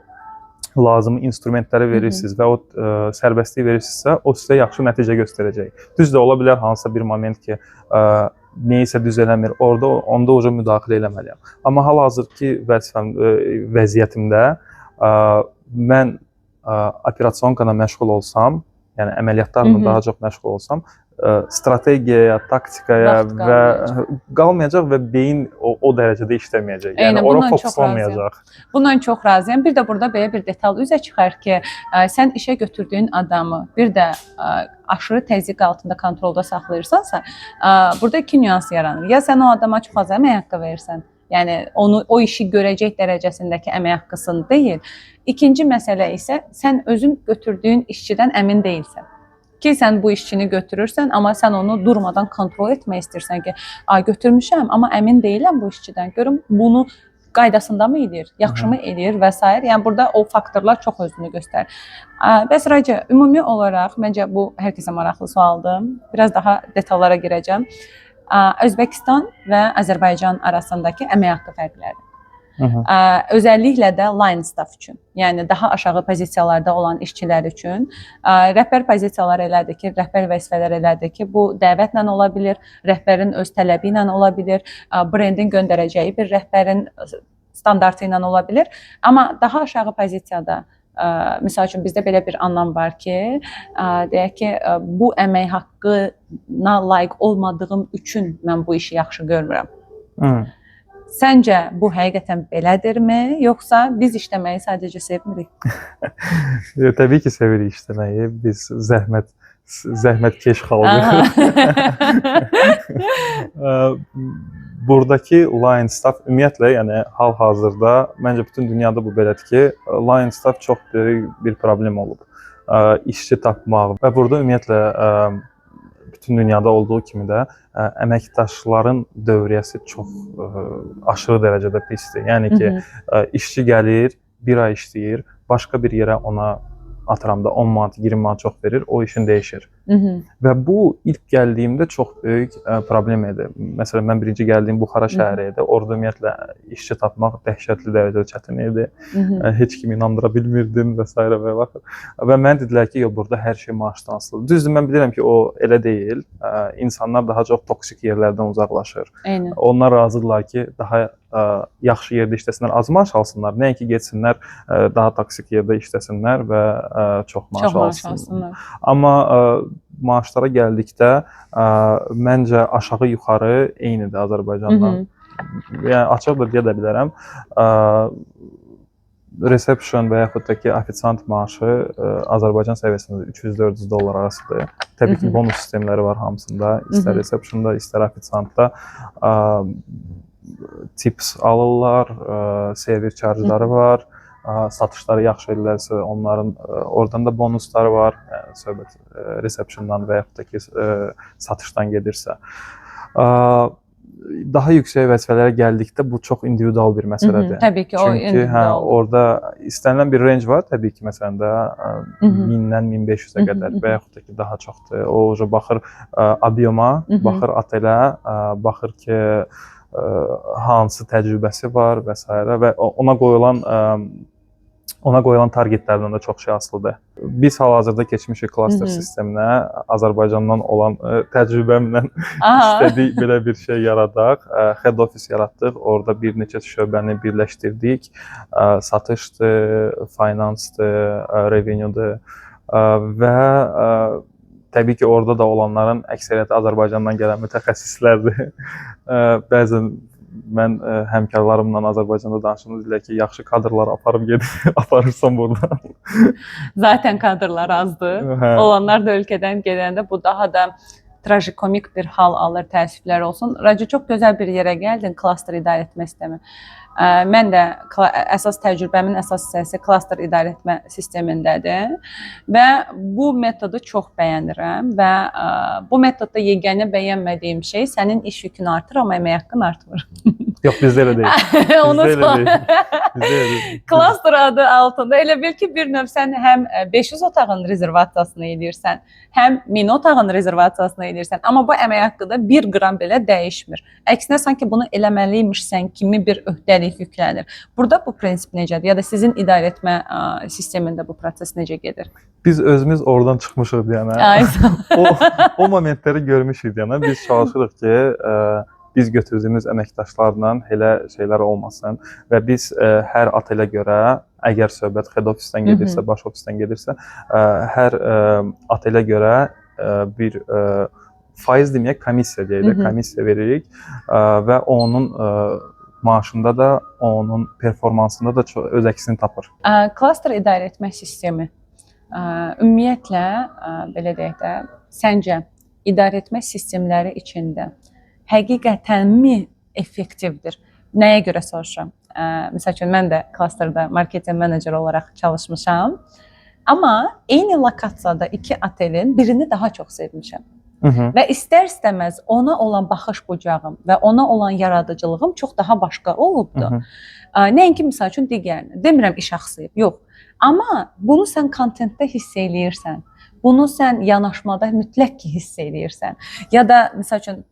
lazımi instrumentləri verirsiniz və o sərbəstlik verirsinizsə, o sizə yaxşı nəticə göstərəcək. Düzdür, ola bilər hansısa bir moment ki, nəyisə düz eləmir, orada onda uca müdaxilə eləməliyəm. Amma hal-hazırki vəzifəm, vəziyyətimdə mən operasionka məşğul olsam, yəni əməliyyatlarla daha çox məşğul olsam, strategiyaya, taktikaya Vaxt və qalmayacaq və beyin o dərəcədə işləməyəcək. Yəni Eynən, ora bundan çox fokuslanmayacaq. Bundan çox razıyam. Bir də burada belə bir detal üzə çıxar ki, sən işə götürdüyün adamı bir də aşırı təzyiq altında kontrolda saxlayırsansa, burada iki nüans yaranır. Ya sən o adama çox az əmək haqqı verirsən Yəni onu o işi görəcək dərəcəsindəki əmək haqqısın deyil. İkinci məsələ isə sən özün götürdüyün işçidən əmin deyilsən. Ki sən bu işçini götürürsən, amma sən onu durmadan kontrol etmək istəyirsən ki, "Ay götürmüşəm, amma əmin deyiləm bu işçidən. Görüm bunu qaydasında mı eləyir, yaxşı mı eləyir və s. Yəni burada o faktorlar çox özünü göstərir. Bəs Raci, ümumi olaraq məncə bu hər kəsə maraqlı sualdır. Biraz daha detallara girəcəm. Özbəkistan və Azərbaycan arasındakı əmək haqqı fərqləri. Hı -hı. Özellikle də line staff üçün, yəni daha aşağı pozisiyalarda olan işçilər üçün rəhbər pozisiyalar elədir ki, rəhbər vəzifələr elədir ki, bu dəvətlə ola bilər, rəhbərin öz tələbi ilə ola bilər, brendin göndərəcəyi bir rəhbərin standartı ilə ola bilər. Amma daha aşağı pozisiyada misal üçün bizdə belə bir anlam var ki, deyək ki, bu əmək haqqına layiq olmadığım üçün mən bu işi yaxşı görmürəm. Hı. Səncə bu həqiqətən belədirmi, yoxsa biz işləməyi sadəcə sevmirik? Təbii ki, sevirik işləməyi. Biz zəhmətkeş xalqıq. Buradakı line staff ümumiyyətlə, yəni hal-hazırda məncə bütün dünyada bu belədir ki, line staff çox böyük bir problem olub. İşçi tapmaq və burada ümumiyyətlə bütün dünyada olduğu kimi də əməkdaşların dövriyyəsi çox aşırı dərəcədə pisdir. Yəni ki, işçi gəlir, bir ay işləyir, başqa bir yerə ona atıram da 10 manat, 20 manat çox verir, o işin dəyişir. Və bu ilk gəldiyimdə çox böyük problem idi. Məsələn, mən birinci gəldiyim Buxara şəhəri idi. Orada ümumiyyətlə işçi tapmaq dəhşətli dərəcədə çətin idi. Heç kimi inandıra bilmirdim və s. və baxır. Və mənə dedilər ki, yox, burada hər şey maaşdan asılıdır. Düzdür, mən bilirəm ki, o elə deyil. İnsanlar daha çox toksik yerlərdən uzaqlaşır. Eynən. Onlar razıdırlar ki, daha yaxşı yerdə işləsinlər, az maaş alsınlar, nəinki getsinlər daha toksik yerdə işləsinlər və çox maaş Çox maaş alsınlar. alsınlar. Amma maaşlara gəldikdə məncə aşağı-yuxarı eynidir Azərbaycandan. Yəni açıq da deyə də bilərəm. Reception və yaxud da ki, ofisiant maaşı Azərbaycan səviyyəsində 300-400 dollar arasıdır. Təbii ki, bonus sistemləri var hamısında. İstər receptionda, istər ofisiantda tips alırlar, server charge'ları var. Satışları yaxşı edirlərsə onların oradan da bonusları var. Yəni söhbət receptiondan və yaxud da ki, satışdan gedirsə. Daha yüksək vəzifələrə gəldikdə bu çox individual bir məsələdir. Təbii ki, o Çünki hə, individualdır. orada istənilən bir range var təbii ki, məsələn də 1000-dən 1500-ə qədər və yaxud da ki, daha çoxdur. O uca baxır объёма, baxır otelə, baxır ki, hansı təcrübəsi var və s. və ona qoyulan targetlərdən də çox şey asılıdır. Biz hal-hazırda keçmişik klaster sisteminə. Azərbaycandan olan təcrübəmlə istədik belə bir şey yaradaq. Head office yaratdıq. Orada bir neçə şöbəni birləşdirdik. Satışdır, finance-dır, revenue-dur və təbii ki, orada da olanların əksəriyyəti Azərbaycandan gələn mütəxəssislərdir. Bəzən mən həmkarlarımla Azərbaycanda danışanda deyirlər ki, yaxşı kadrlar aparıb gedir, aparırsan burdan. Zaten kadrlar azdır. Hə. Olanlar da ölkədən gedəndə bu daha da trajikomik bir hal alır, təəssüflər olsun. Raci, çox gözəl bir yerə gəldin, klaster idarə etmə sistemi. Mən də əsas təcrübəmin əsas hissəsi klaster idarə etmə sistemindədir və bu metodu çox bəyənirəm və bu metodda yeganə bəyənmədiyim şey sənin iş yükün artır, amma əmək haqqın artmır. Yox, bizdə elə deyil. Bizdə elə Unutma. deyil. Bizdə elə deyil. Klaster adı altında elə bil ki, bir növ sən həm 500 otağın rezervasiyasını eləyirsən, həm 1000 otağın rezervasiyasını eləyirsən, amma bu əmək haqqı da 1 qram belə dəyişmir. Əksinə sanki bunu eləməliymişsən kimi bir öhdəlik yüklənir. Burada bu prinsip necədir? Ya da sizin idarə etmə sistemində bu proses necə gedir? Biz özümüz oradan çıxmışıq deyənə. Ay, O momentləri görmüşük deyənə. Biz çalışırıq ki, biz götürdüyümüz əməkdaşlarla elə şeylər olmasın və biz hər otelə görə, əgər söhbət head office-dən gedirsə, baş ofisdən gedirsə, hər otelə görə bir faiz deməyək, komissiya deyək də, komissiya veririk və onun maaşında da, onun performansında da çox öz əksini tapır. Klaster idarə etmə sistemi ümumiyyətlə belə deyək də, səncə idarə etmə sistemləri içində həqiqətənmi effektivdir? Nəyə görə soruşuram? Məsəl üçün mən də klasterda marketinq menecer olaraq çalışmışam. Amma eyni lokasiyada iki otelin birini daha çox sevmişəm. Və istər-istəməz ona olan baxış bucağım və ona olan yaradıcılığım çox daha başqa olubdu. Nəinki misal üçün digərini. Demirəm iş axsayıb, yox. Amma bunu sən kontentdə hiss eləyirsən. Bunu sən yanaşmada mütləq ki hiss eləyirsən. Ya da misal üçün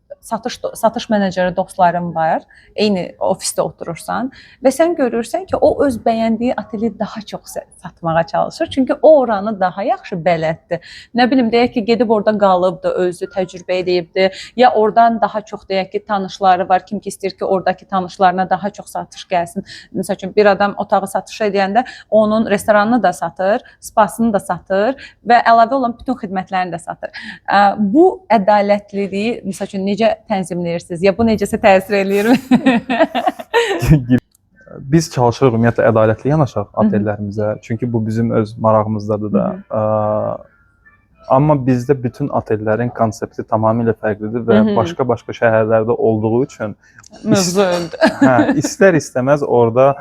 satış meneceri dostlarım var. Eyni ofisdə oturursan və sən görürsən ki, o öz bəyəndiyi oteli daha çox satmağa çalışır. Çünki o oranı daha yaxşı bələddir. Nə bilim, deyək ki, gedib orada qalıbdı, özü təcrübə eləyibdi, ya oradan daha çox deyək ki, tanışları var, kim ki istəyir ki, oradakı tanışlarına daha çox satış gəlsin. Məsəl üçün bir adam otağı satış edəndə onun restoranını da satır, spasını da satır və əlavə olan bütün xidmətlərini də satır. Bu ədalətliliyi məsəl üçün necə tənzimləyirsiniz? Ya bu necəsə təsir eləyirmi? Biz çalışırıq ümumiyyətlə ədalətli yanaşaq otellərimizə. Çünki bu bizim öz marağımızdadır da. Amma bizdə bütün otellərin konsepti tamamilə fərqlidir və başqa-başqa şəhərlərdə olduğu üçün mövzu öldü. Hə, istər-istəməz orada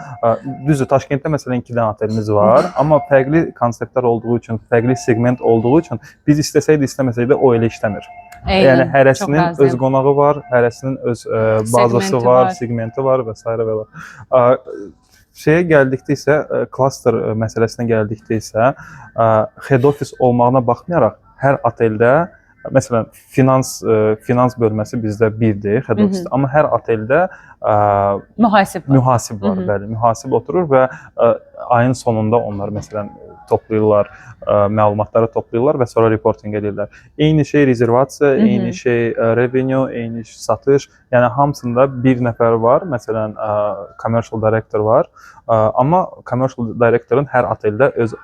düzdür, Taşkentdə məsələn 2 dənə otelimiz var, amma fərqli konseptlər olduğu üçün, fərqli seqment olduğu üçün biz istəsək də istəməsək də o elə işləmir. Eynən, Yəni hərəsinin çox öz razıyam. qonağı var, hərəsinin öz bazası Segmenti var, var. segmenti var və s. və şeyə gəldikdə isə klaster məsələsinə gəldikdə isə head office olmağına baxmayaraq hər oteldə məsələn finans bölməsi bizdə birdir, head office. Amma hər oteldə Mühasib var. Mühasib var, bəli, mühasib oturur və ayın sonunda onlar məsələn toplayırlar, məlumatları toplayırlar və sonra reporting edirlər. Eyni şey rezervasiya, eyni şey revenue, eyni şey satış. Yəni hamısında bir nəfər var, məsələn commercial director var. Amma commercial directorun hər oteldə öz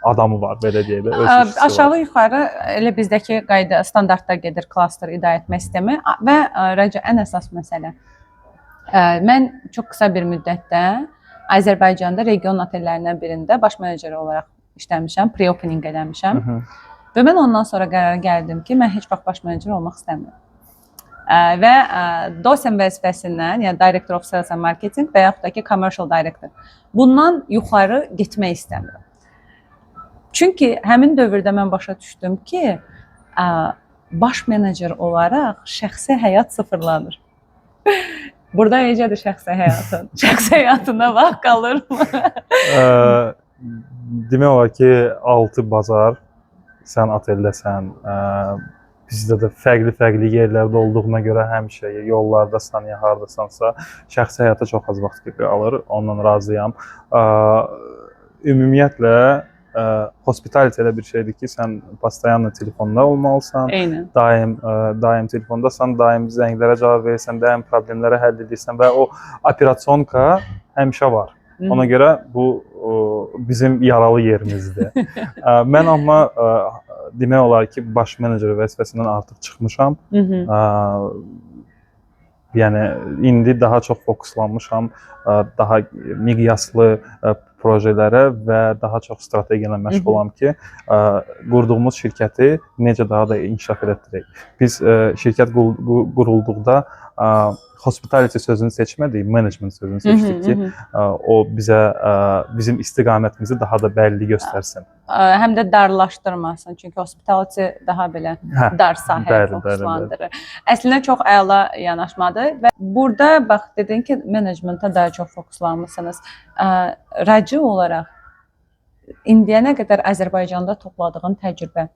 adamı var, belə deyək də, öz işçisi var. Aşağı-yuxarı elə bizdəki qayda standartda gedir klaster idarə etmə sistemi və Rəca, ən əsas məsələ. Mən çox qısa bir müddətdə Azərbaycanda region otellərindən birində baş menecer olaraq işləmişəm, pre-opening eləmişəm. Və mən ondan sonra qərara gəldim ki, mən heç vaxt baş menecer olmaq istəmirəm. Və DOSM vəzifəsindən, yəni Director of Sales and Marketing və yaxud da ki Commercial Director. Bundan yuxarı getmək istəmirəm. Çünki həmin dövrdə mən başa düşdüm ki, baş menecer olaraq şəxsi həyat sıfırlanır. Burada necədir şəxsi həyatın? Şəxsi həyatına vaxt qalırmı? Demək olar ki, 6 bazar sən oteldəsən. Bizdə də fərqli-fərqli yerlərdə olduğuna görə həmişə yollardasan ya hardasansa, şəxsi həyata çox az vaxt qalır. Ondan razıyam. Ümumiyyətlə hospitality elə bir şeydir ki, sən постоянно telefonda olmalısan. Daim telefondasan, daim zənglərə cavab verirsən, daim problemləri həll edirsən və o operasionka həmişə var. Ona görə bu o, bizim yaralı yerimizdir. Mən amma demək olar ki, baş menecer vəzifəsindən artıq çıxmışam. Yəni indi daha çox fokuslanmışam daha miqyaslı projelərə və daha çox strategiya ilə məşğulam ki, qurduğumuz şirkəti necə daha da inkişaf elətdirək. Biz şirkət qurulduqda hospitality sözünü seçmədik, management sözünü seçdik ki, o bizə bizim istiqamətimizi daha da bəlli göstərsin. Həm də darlaşdırmasın. Çünki hospitality daha belə dar sahəyə fokuslandırır. Əslində çox əla yanaşmadır və burada bax dedin ki, menecmentə daha çox fokuslanmısınız. Racı olaraq indiyənə qədər Azərbaycanda topladığın təcrübə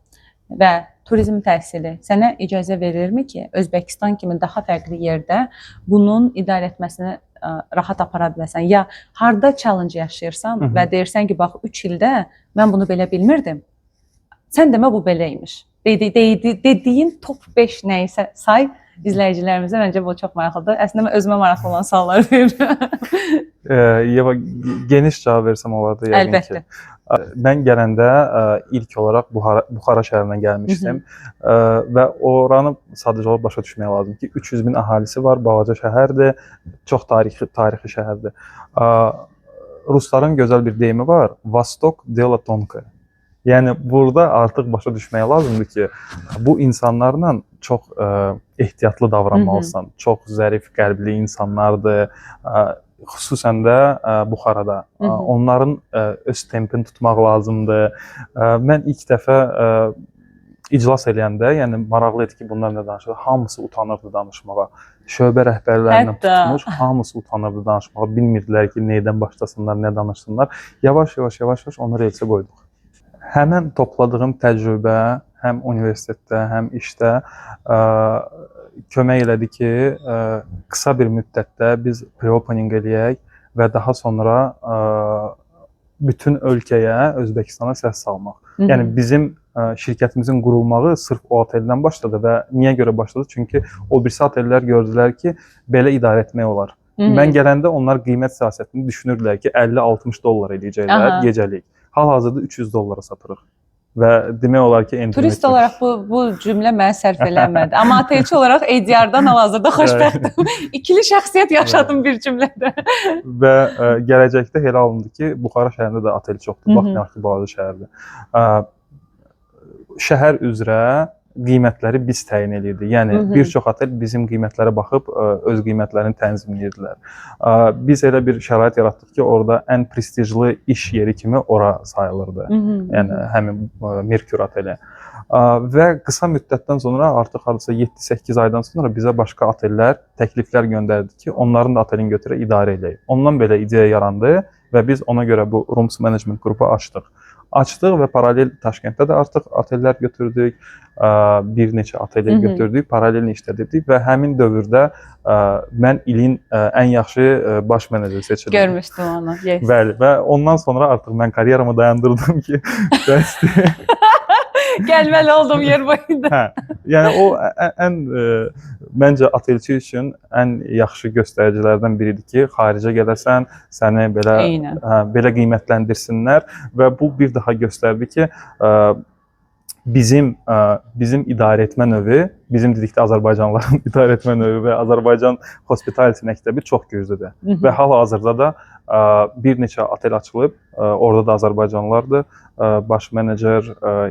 və turizm təhsili sənə icazə verirmi ki, Özbəkistan kimi daha fərqli yerdə bunun idarə etməsini rahat apara biləsən? Ya harda challenge yaşayırsan və deyirsən ki, bax 3 ildə mən bunu belə bilmirdim. Sən demə bu belə imiş. Dediyin top 5 nə isə say izləyicilərimizə, məncə bu çox maraqlıdır. Əslində mən özümə maraqlı olan sualları verirəm. Yeva, geniş cavab versəm olardı yəqin Əlbəttə. ki. Mən gələndə ilk olaraq Buxara şəhərindən gəlmişdim. Və oranı sadəcə olaraq başa düşmək lazım ki, 300 min əhalisi var, balaca şəhərdir, çox tarixi şəhərdir. Rusların gözəl bir deyimi var: "Vostok дело тонкое." Yəni burada artıq başa düşmək lazımdır ki, bu insanlarla çox çox ehtiyatlı davranmalısan. Çox zərif qəlbli insanlardır. Xüsusən də Buxarada. Onların öz tempini tutmaq lazımdır. Mən ilk dəfə iclas eləyəndə, yəni maraqlı idi ki, bunlar nə danışır. Hamısı utanırdı danışmağa. Şöbə rəhbərlərindən tutmuş, hamısı utanırdı danışmağa. Bilmirdilər ki, nədən başlasınlar, nə danışsınlar. Yavaş-yavaş onu relsə qoyduq. Həmin topladığım təcrübə həm universitetdə, həm işdə kömək elədi ki, qısa bir müddətdə biz pre-opening eləyək və daha sonra bütün ölkəyə, Özbəkistana səs salmaq. Yəni bizim şirkətimizin qurulmağı sırf o oteldən başladı və niyə görə başladı? Çünki o birisi otellər gördülər ki, belə idarə etmək olar. Mən gələndə onlar qiymət siyasətini düşünürdülər ki, 50-60 dollar eləyəcəklər gecəlik. Hal-hazırda 300 dollara satırıq. Və demək olar ki, endirim Turist olaraq bu cümlə mənə sərf eləmədi. Amma otelçi olaraq ADR-dan hal-hazırda xoşbəxtəm. İkili şəxsiyyət yaşadım bir cümlədə. Və gələcəkdə elə alındı ki, Buxara şəhərində də otel çoxdur. Baxmayaraq ki, balaca şəhərdir. Şəhər üzrə qiymətləri biz təyin eləyirdik. Yəni bir çox otel bizim qiymətlərə baxıb öz qiymətlərini tənzimləyirdilər. Biz elə bir şərait yaratdıq ki, orada ən prestijli iş yeri kimi ora sayılırdı. Yəni həmin Merkur oteli. Və qısa müddətdən sonra artıq hardasa 7-8 aydan sonra bizə başqa otellər təkliflər göndərdi ki, onların da otelini götürə idarə eləyək. Ondan belə ideya yarandı və biz ona görə bu Rooms Management qrupu açdıq. Açdıq və paralel Taşkentdə də artıq otellər götürdük, bir neçə oteli götürdük, paralel işlədirdik və həmin dövrdə mən ilin ən yaxşı baş meneceri seçildim. Görmüşdüm onu. Yes. Bəli, və ondan sonra artıq mən karyeramı dayandırdım ki, bəsdir. Gəlməli oldum yer boyunda. Hə, yəni o ən məncə otelçi üçün ən yaxşı göstəricilərdən biridir ki, xaricə gedəsən, səni belə belə qiymətləndirsinlər və bu bir daha göstərdi ki, bizim idarə etmə növü, bizim dedikdə Azərbaycanlıların idarə etmə növü və Azərbaycan hospitality məktəbi çox güclüdür. Və hal-hazırda da bir neçə otel açılıb, orada da Azərbaycanlılardır. Baş menecer,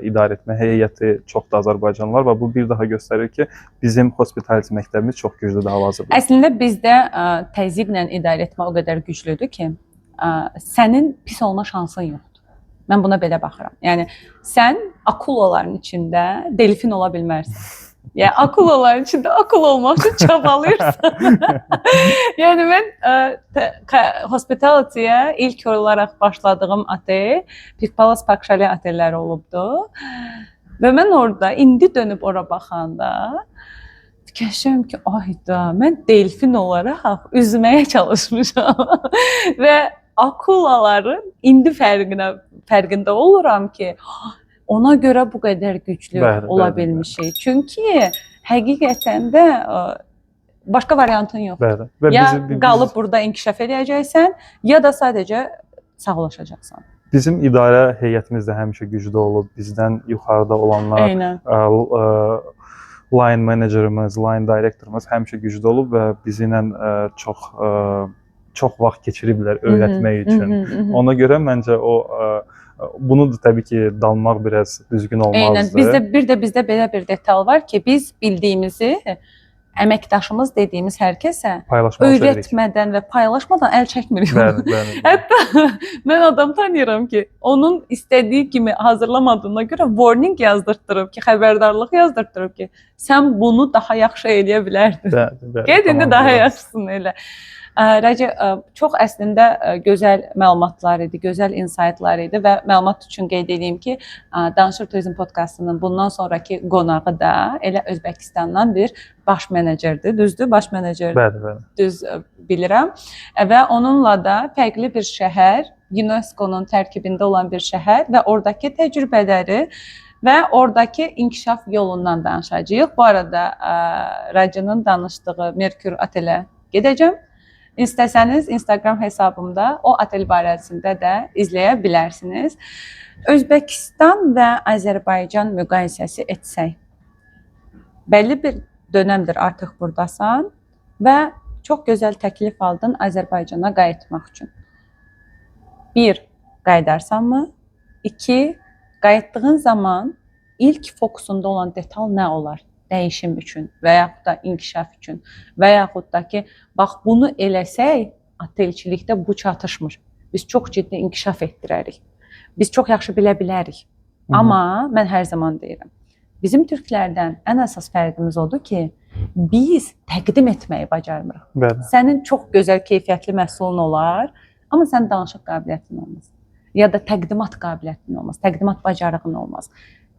idarə etmə heyəti çox da Azərbaycanlılar və bu bir daha göstərir ki, bizim hospitality məktəbimiz çox güclüdür hal-hazırda. Əslində bizdə təzyiqlə idarə etmə o qədər güclüdür ki, sənin pis olma şansın yoxdur. Mən buna belə baxıram. Yəni sən akulaların içində delfin ola bilməzsən. Yəni akulaların içində akula olmaq üçün çabalayırsan. Yəni mən hospitality-yə ilk olaraq başladığım otel Peak Palace Park Chalet otelləri olubdu. Və mən orada indi dönüb ora baxanda fikirləşirəm ki, ayda mən delfin olaraq üzməyə çalışmışam. Və akulaların indi fərqində oluram ki, ona görə bu qədər güclü ola bilmişik. Çünki həqiqətən də başqa variantın yoxdur. Bəli. Və ya qalıb burada inkişaf eləyəcəksən, ya da sadəcə sağollaşacaqsan. Bizim idarə heyətimiz də həmişə güclü olub. Bizdən yuxarıda olanlar, line managerimiz, line directorımız həmişə güclü olub və bizi ilə çox vaxt keçiriblər öyrətmək üçün. Ona görə məncə o bunu da təbii ki, dalmaq biraz düzgün olmazdı. Eynən. Bizdə belə bir detal var ki, biz bildiyimizi əməkdaşımız dediyimiz hər kəsə öyrətmədən və paylaşmadan əl çəkmirik. Bəli, bəli. Hətta mən adam tanıyıram ki, onun istədiyi kimi hazırlamadığına görə warning yazdırtdırıb ki, xəbərdarlıq yazdırtdırıb ki, sən bunu daha yaxşı eləyə bilərdin. Bəli, bəli. Get indi daha yaxşısını elə. Raci, çox əslində gözəl məlumatlar idi, gözəl insightlar idi və məlumat üçün qeyd edeyim ki, Danışır Turizm podkastının bundan sonraki qonağı da elə Özbəkistandan bir baş menecerdir, düzdür? Baş menecer. Bəli, bəli. Düz bilirəm. Və onunla da fərqli bir şəhər, UNESCO-nun tərkibində olan bir şəhər və oradakı təcrübələri və oradakı inkişaf yolundan danışacağıq. Bu arada Racinin danışdığı Merkur Otelə gedəcəm. İstəsəniz Instagram hesabımda o otel barəsində də izləyə bilərsiniz. Özbəkistan və Azərbaycan müqayisəsi etsək, bəlli bir dönəmdir artıq buradasan və çox gözəl təklif aldın Azərbaycana qayıtmaq üçün. 1. Qayıdarsanmı? 2. Qayıtdığın zaman ilk fokusunda olan detal nə olar? Dəyişim üçün və yaxud da inkişaf üçün və yaxud da ki, bax bunu eləsək, otelçilikdə bu çatışmır. Biz çox ciddi inkişaf etdirərik. Biz çox yaxşı bilə bilərik. Amma mən hər zaman deyirəm, bizim türklərdən ən əsas fərqimiz odur ki, biz təqdim etməyi bacarmırıq. Sənin çox gözəl keyfiyyətli məhsulun olar, amma sənin danışıq qabiliyyətin olmaz. Ya da təqdimat qabiliyyətin olmaz, təqdimat bacarığın olmaz.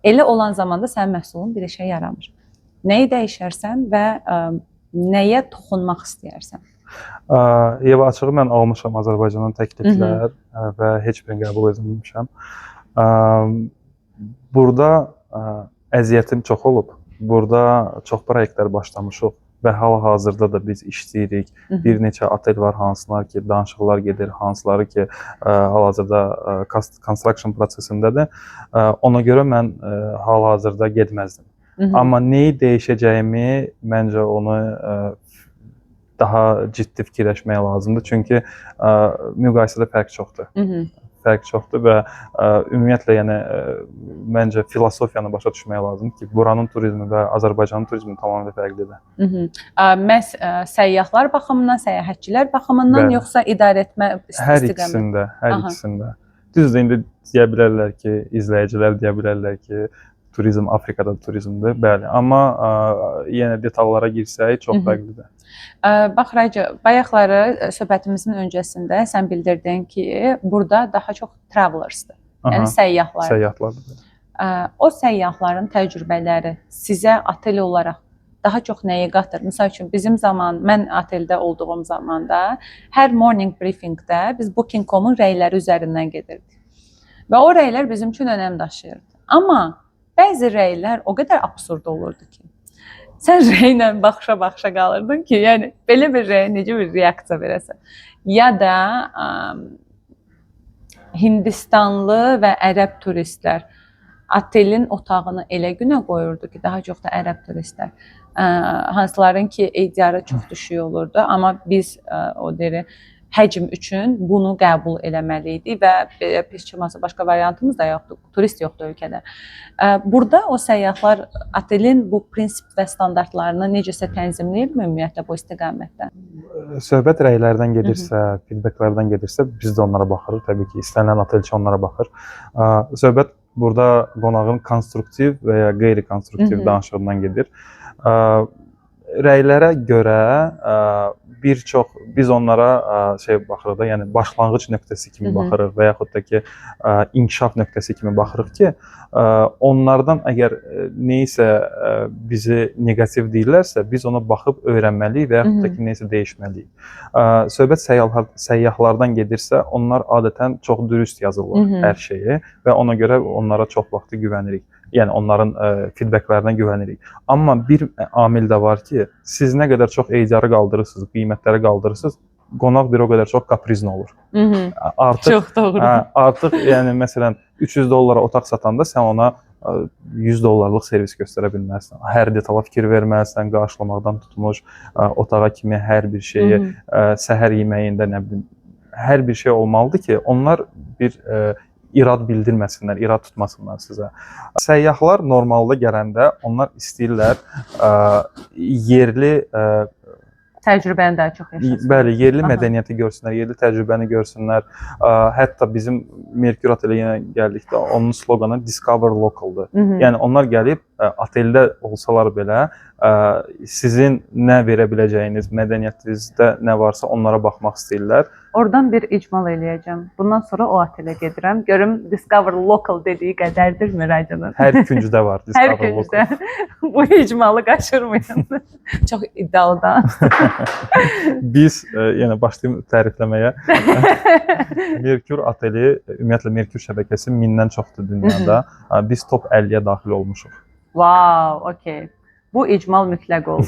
Elə olan zamanda sənin məhsulun bir işə yaramır. Nəyi dəyişərsən və nəyə toxunmaq istəyərsən? Yeva, açığı mən almışam Azərbaycandan təkliflər və heç birini qəbul etməmişəm. Burada əziyyətim çox olub. Burada çox proyektlər başlamışıq və hal-hazırda da biz işləyirik. Bir neçə otel var, hansılar ki, danışıqlar gedir, hansıları ki, hal-hazırda construction prosesindədir. Ona görə mən hal-hazırda getməzdim. Amma nəyi dəyişəcəyimi məncə onu daha ciddi fikirləşmək lazımdır. Çünki müqayisədə fərq çoxdur. Fərq çoxdur və ümumiyyətlə, yəni məncə filosofiyanı başa düşmək lazımdır ki, buranın turizmi və Azərbaycanın turizmi tamamilə fərqlidir. Məhz səyyahlar baxımından, səyahətçilər baxımından, yoxsa idarə etmə Hər ikisində, hər ikisində. Düzdür, indi deyə bilərlər ki, izləyicilər deyə bilərlər ki, turizm Afrikada turizmdir. Bəli, amma yenə detallara girsək çox fərqlidir. Bax Rayca, bayaqları söhbətimizin öncəsində sən bildirdin ki, burada daha çox travelersdır. Yəni səyyahlar. Səyyahlardır. O səyyahların təcrübələri sizə otel olaraq daha çox nəyi qatır? Məsəl üçün bizim zaman, mən oteldə olduğum zamanda hər morning briefingdə biz Booking.com-un rəyləri üzərindən gedirdik. Və o rəylər bizim üçün önəm daşıyırdı. Amma bəzi rəylər o qədər absurd olurdu ki, sən rəylə baxışa-baxışa qalırdın ki, yəni belə bir rəyə necə bir reaksiya verəsən? Ya da Hindistanlı və ərəb turistlər otelin otağını elə günə qoyurdu ki, daha çox da ərəb turistlər, hansıların ki, ADR-ı çox düşük olurdu, amma biz o deri həcm üçün bunu qəbul eləməli idik və belə pis çıxmasa başqa variantımız da yoxdur. Turist yoxdur ölkədə. Burada o səyyahlar otelin bu prinsip və standartlarını necəsə tənzimləyirmi ümumiyyətlə bu istiqamətdə? Söhbət rəylərdən gedirsə, feedbacklərdən gedirsə, biz də onlara baxırıq. Təbii ki, istənilən otelçi onlara baxır. Söhbət burada qonağın konstruktiv və ya qeyri-konstruktiv danışığından gedir. Rəylərə görə bir çox biz onlara şey baxırıq da, yəni başlanğıc nöqtəsi kimi baxırıq və yaxud da ki, inkişaf nöqtəsi kimi baxırıq ki, onlardan əgər nəyisə bizi neqativ deyirlərsə, biz ona baxıb öyrənməliyik və yaxud da ki, nəyisə dəyişməliyik. Söhbət səyyahlardan gedirsə, onlar adətən çox dürüst yazırlar hər şeyi və ona görə onlara çox vaxtı güvənirik. Yəni onların feedbacklərinə güvənirik. Amma bir amil də var ki, siz nə qədər çox ADR-ı qaldırırsınız, qiymətləri qaldırırsınız, qonaq bir o qədər çox kaprizli olur. Artıq Çox doğru. Hə, artıq yəni məsələn 300 dollara otaq satanda sən ona 100 dollarlıq servis göstərə bilməzsən. Hər detala fikir verməlisən, qarşılamaqdan tutmuş otağa kimi hər bir şeyi, səhər yeməyində nə bilim hər bir şey olmalıdır ki, onlar bir irad bildirməsinlər, irad tutmasınlar sizə. Səyyahlar normalda gələndə onlar istəyirlər yerli təcrübəni daha çox yaşasın. Bəli, yerli mədəniyyəti görsünlər, yerli təcrübəni görsünlər. Hətta bizim Mercure Otelə yenə gəldikdə onun sloqanı Discover Local-dır. Yəni onlar gəlib oteldə olsalar belə sizin nə verə biləcəyiniz, mədəniyyətinizdə nə varsa onlara baxmaq istəyirlər. Oradan bir icmal eləyəcəm. Bundan sonra o otelə gedirəm. Görüm Discover Local dediyi qədərdirmi Raycanın? Hər küncdə var Hər Discover Local. küncdə. Bu icmalı qaçırmayın. Çox iddialı da. Biz yenə başlayım tərifləməyə. Mercure Oteli, ümumiyyətlə Mercure şəbəkəsi 1000-dən çoxdur dünyada. Biz top 50-yə daxil olmuşuq. Wow, okey. Bu icmal mütləq oldu.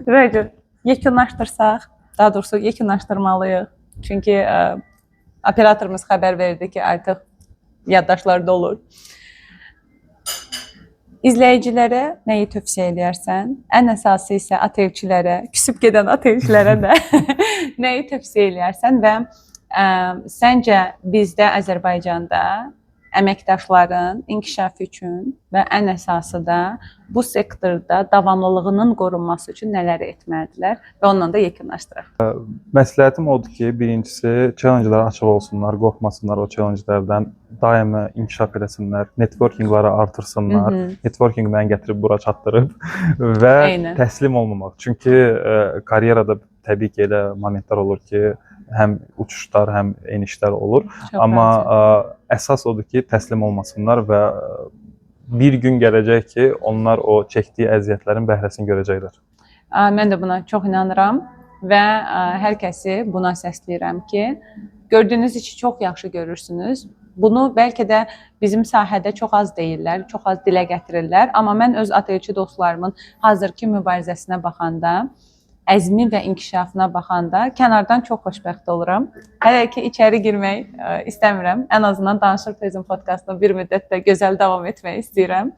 Raycan, yekunlaşdırsaq, daha doğrusu yekunlaşdırmalıyıq. Çünki operatorumuz xəbər verdi ki, artıq yaddaşlar dolur. İzləyicilərə nəyi tövsiyə edərsən? Ən əsası isə otelçilərə, küsüb gedən otelçilərə də nəyi tövsiyə edərsən və səncə bizdə Azərbaycanda Əməkdaşların inkişafı üçün və ən əsası da bu sektorda davamlılığının qorunması üçün nələri etməlidirlər və ondan da yekunlaşdıraq. Məsləhətim odur ki, birincisi challenge-lara açıq olsunlar, qorxmasınlar o challenge-lərdən, daima inkişaf eləsinlər, networking-ları artırsınlar. Networking məni gətirib bura çatdırıb və təslim olmamaq. Çünki karyerada təbii ki, elə momentlər olur ki, həm uçuşlar, həm enişlər olur. Çox Amma razıyam. Əsas odur ki, təslim olmasınlar və bir gün gələcək ki, onlar o çəkdiyi əziyyətlərin bəhrəsini görəcəklər. Mən də buna çox inanıram və hər kəsi buna səsləyirəm ki, gördüyünüz işi çox yaxşı görürsünüz. Bunu bəlkə də bizim sahədə çox az deyirlər, çox az dilə gətirirlər, amma mən öz otelçi dostlarımın hazırki mübarizəsinə baxanda, əzmi və inkişafına baxanda kənardan çox xoşbəxt oluram. Hələ ki içəri girmək istəmirəm. Ən azından Danışır Turizm podkastına bir müddət də gözəl davam etmək istəyirəm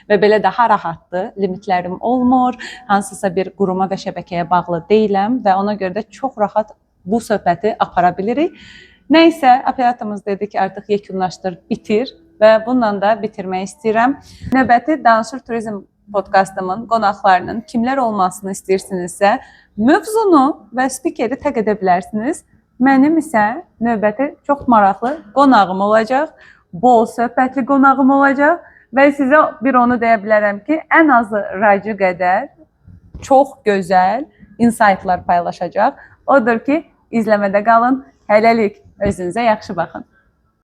və belə daha rahatdır. Limitlərim olmur, hansısa bir quruma və şəbəkəyə bağlı deyiləm və ona görə də çox rahat bu söhbəti apara bilirik. Nəysə, operatorumuz dedi ki, artıq yekunlaşdır, bitir və bununla da bitirmək istəyirəm. Növbəti Danışır Turizm podkastımın qonaqlarının kimlər olmasını istəyirsinizsə, mövzunu və spikeri təq edə bilərsiniz. Mənim isə növbəti çox maraqlı qonağım olacaq. Bol söhbətli qonağım olacaq və sizə bir onu deyə bilərəm ki, ən azı Racı qədər çox gözəl insightlar paylaşacaq. Odur ki, izləmədə qalın. Hələlik özünüzə yaxşı baxın.